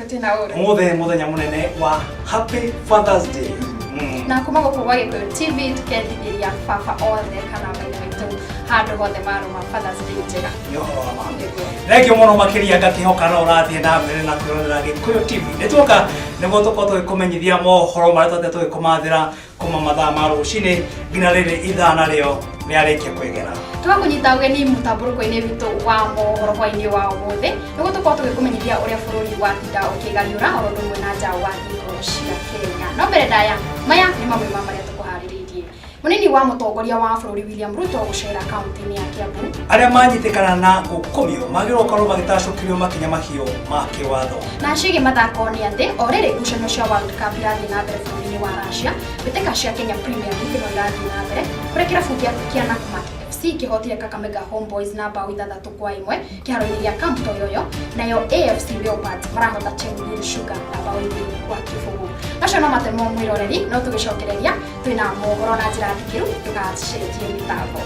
Gũtirĩ na ũru. Ũmũthĩ mũthenya mũnene wa Happy Father's Day. Na kuma gũkũ gwa Gĩkũyũ TV tũkendithĩria baba othe kana maithe maitũ handũ hothe marũma Father's Day njega. Nĩ ũhoro wa ma. Nĩguo. Thengiũ mũno makĩria ngakĩhoka no ũrathiĩ na mbere na kwĩrorera Gĩkũyũ TV. Nĩ tuoka nĩguo tũkorwo tũgĩkũmenyithia mohoro marĩa twathiĩ tũgĩkũmathĩra kuma mathaa ma rũcinĩ nginya rĩrĩ ithaa narĩo rĩarĩkia kwĩgera. Tũgakũnyita ũgeni mũtambũrũko-inĩ witũ wa mohoro hwaĩ-inĩ wa ũmũthĩ nĩguo tũkorwo tũgĩkũmenyithia ũrĩa bũrũri watinda ũkĩgariũra oro ũndũ ũmwe na nja wa thingo cia Kenya. No mbere ndaya, maya nĩ mamwe ma marĩa tũkũharĩrĩirie. Mũnini wa mũtongoria wa bũrũri William Ruto gũcera kaunti-inĩ ya Kiambu. Arĩa manyitĩkana na gũkomio magĩrĩirwo gũkorwo magĩtacũkĩrio makinya mahiũ ma kĩwatho. Na ciĩgiĩ mathako nĩ atĩ o rĩrĩ ngucanio cia World Cup irathiĩ na mbere bũrũri-inĩ wa Russia, mbĩtĩka cia Kenya Premier League no irathiĩ na mbere kũrĩa kĩrabu kĩa Nakumatt FC kĩhotire Kakamega Homeboyz na mbaũ 6-1 kĩharo-inĩ gĩa Camp Toyoyo, nayo AFC Leopards marahota Chemelil Sugar na mbaũ 2-0. Macio no matemo mwĩroreri, no tũgĩcokereria twĩna mohoro na njĩra ndikĩru, ndũgacenjie mĩtambo.